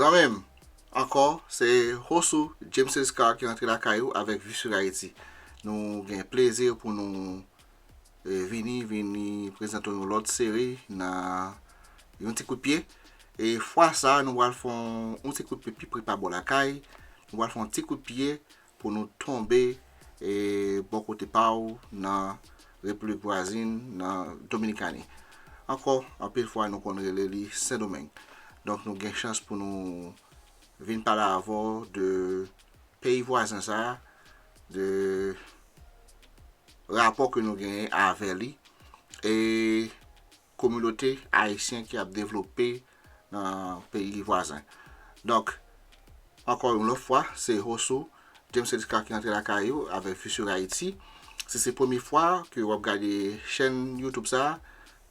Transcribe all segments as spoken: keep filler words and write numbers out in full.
Kanmenm, ankò, se Hosou James Scar ki rantre lakay ou avèk Vue sur Haïti. Nou gen plezi pou nou e, vini, vini prezante yon lòt seri nan yon ti kout pye. E fwa sa, nou pral fè yon, yon ti kout pye pi pre pa bò lakay. Nou pral fè yon ti kout pye pou nou tonbe e, bò kote pa w nan Repiblik vwazin, nan Dominikani. Ankò, anpil fwa nou konn rele li Sendomeng. Donk nou gen chans pou nou vin pale avè w de peyi vwazen sa a, de rapò ke nou genyen avè li e kominote ayisyen ki ap devlope nan peyi vwazen. Donk, ankò yon lòt fwa, se Hosou James Scar ki antre lakay ou avèk Vue sur Haïti. Si se premye fwa ke w ap gade chèn YouTube sa a,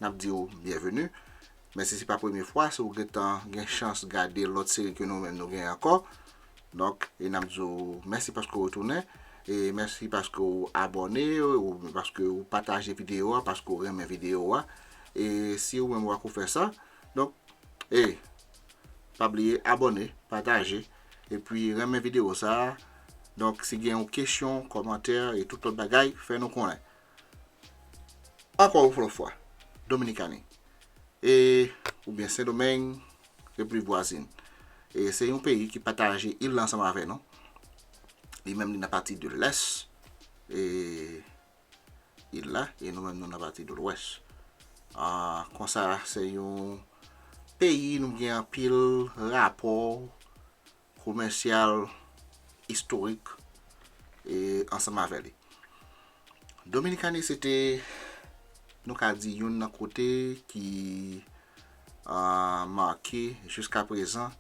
n ap di w byenveni. Men si se pa premye fwa, si w gentan gen chans gade lòt seri ke nou menm nou genyen ankò, donk, e n ap di w mèsi paske w retounen, e mèsi paske w abòne, ou paske w pataje videyo a, paske w renmen videyo a. E si ou menm ou pako fè sa, donk, e pa bliye abòne, pataje, epi renmen videyo sa a. Donk, si gen yon kesyon, kòmantè e tout lòt bagay, fè nou konnen. Ankò yon lòt fwa, Dominikani, e, oubyen Sendomeng, Repiblik vwazin. E se yon peyi ki pataje il la ansanm avè nou. Li menm li nan pati de lès e, il la, e nou menm nou nan pati de lwès. Ah, konsa, se yon peyi nou gen anpil rapò komèsyal, istorik, e ansanm avè li. Dominikani se te, nou ka di, youn nan kote ki ah, make jiska prezan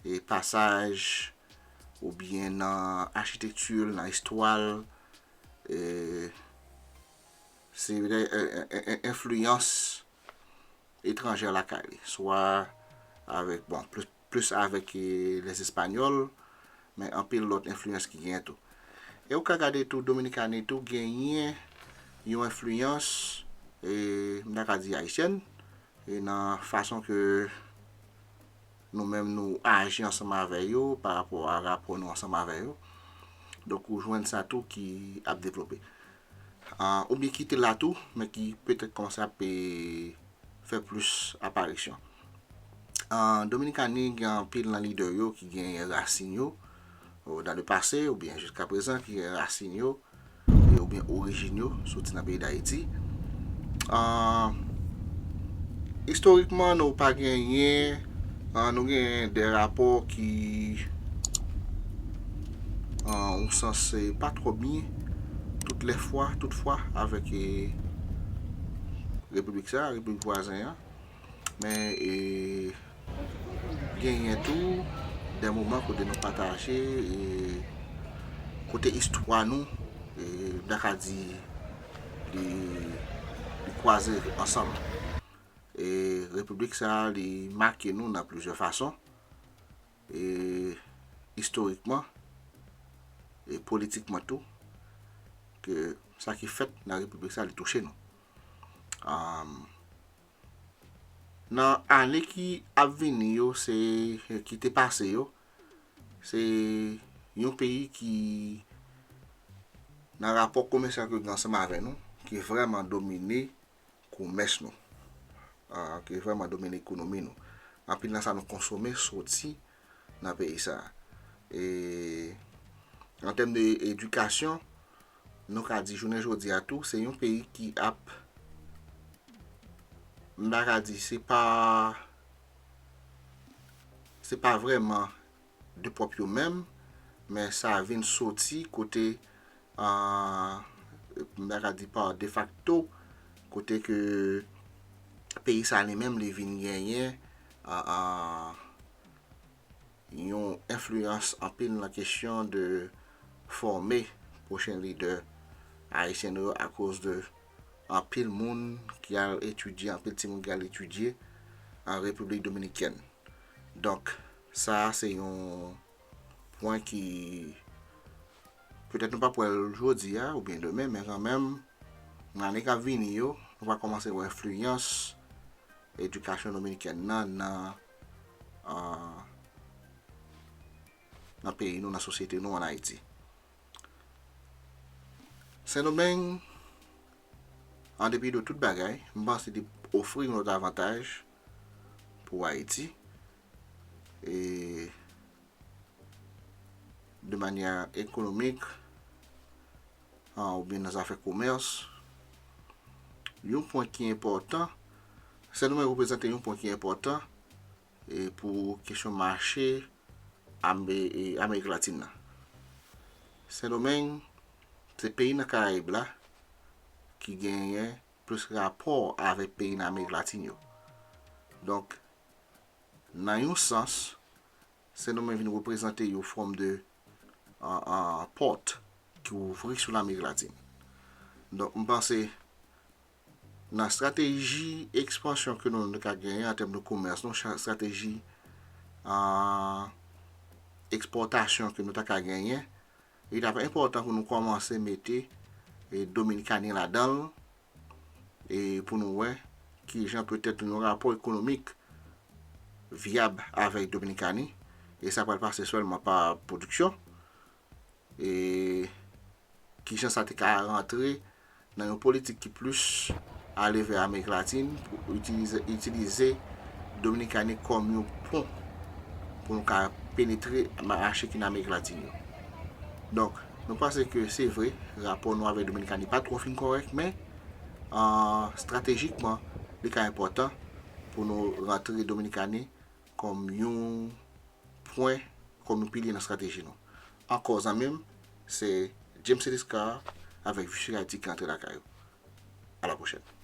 e pasaj oubyen nan achitekti l, nan istwa l, e se enfliyans etranjè lakay li, swa avèk, bon, plis, plis avèk e, lèzespanyòl, men anpil lòt enfliyans ki genyen tou. E ou ka gade tou, Dominikani tou genyen yon enfliyans, e, m ta ka di ayisyèn, e nan fason ke nou menm nou aji ansanm avè yo, pa rapò a rapò nou ansanm avè yo. Donk, ou jwenn sa tou ki ap devlope. Ah, oubyen ki te la tou, men ki petèt kòmanse ap e, fè plis aparisyon. An Dominikani, gen anpil nan lidè yo ki gen rasin yo, o, dans le passé, oubyen jiska prezan, ki gen rasin yo, e, oubyen orijin yo, soti nan peyi Dayiti. An, istorikman, nou pa genyen, an, nou genyen de rapò ki, an, yon sans, e, pa twò byen, tout lè fwa, tout fwa, avèk, e, repiblik sa, repiblik vwazen an. Men, e, genyen tou de moman kote nou pataje, e, kote istwa nou, e, m ta ka di, li, li kwaze ansanm. E, repiblik sa, li make nou nan plizyè fason. E, istorikman, e politikman tou, ke sa ki fèt nan repiblik sa, li touche nou. Am, nan ane ki ap vini yo, se, ki te pase yo, se yon peyi ki, nan rapò komèsyal ke l gen ansanm avè nou, ki vrèman domine komès nou, ah, ki vrèman domine ekonomi nou. Anpil nan sa nou konsome soti nan peyi sa. E an tèm de edikasyon, nou ka di jounen jodi a tou, se yon peyi ki ap, m ta ka di, se pa, se pa vrèman de pwòp yo menm, men sa vin soti kote, ah, m ta ka di pa defakto, kote ke peyi sa li menm li vin genyen, ah, ah, yon enfliyans anpil nan kesyon de fòme pwochen lidè ayisyen nou yo akoz de anpil moun ki al etidye, anpil timoun ki al etidye an Repiblik Dominikèn. Donk, sa a se yon pwen ki petèt nou p ap wè l jodi a oubyen demen, men kanmenm, nan ane k ap vini yo, nou va kòmanse wè enfliyans edikasyon dominikèn nan, nan, ah, nan peyi nou, nan sosyete nou ann Ayiti. Sendomeng, an depi de tout bagay, m panse li ofri yon lòt avantaj pou Ayiti, e de manyè ekonomik, an, oubyen nan zafè komès. Yon pwen ki enpòtan, Sendomeng reprezante yon pwen ki enpòtan e pou kesyon mache Ame- e Amerik Latin nan. Sendomeng se peyi nan Karayib la ki genyen plis rapò avèk peyi nan Amerik Latin yo. Donk, nan yon sans, Sendomeng vin reprezante yon fòm de an, an pòt ki ouvri sou Lamerik Latin. Donk, m panse nan estrateji ekspansyon ke nou, nou ka genyen an tèm de komès, nou cha- estrateji an ekspòtasyon ke nou ta ka genyen, li t ap enpòtan pou nou kòmanse mete e Dominikani ladan l, e pou nou wè kijan petèt yon rapò ekonomik vyab avèk Dominikani, e sa pral pase sèlman pa pwodiksyon, e kijan sa te ka rantre nan yon politik ki plis ale vè Amerik Latin pou itilize, itilize Dominikani kòm yon pon pou nou ka penetre mache ki nan Amerik Latin yo. Donk, nou panse ke se vre, rapò nou avèk Dominikani pa twò fin kòrèk, men an, estratejikman, li ka enpòtan pou nou rantre Dominikani kòm yon pwen, kòm yon pilye nan estrateji nou. Ankò zanmi m, se James Eliscar avèk Visye Ayiti ki rantre lakay ou. A la pwochèn.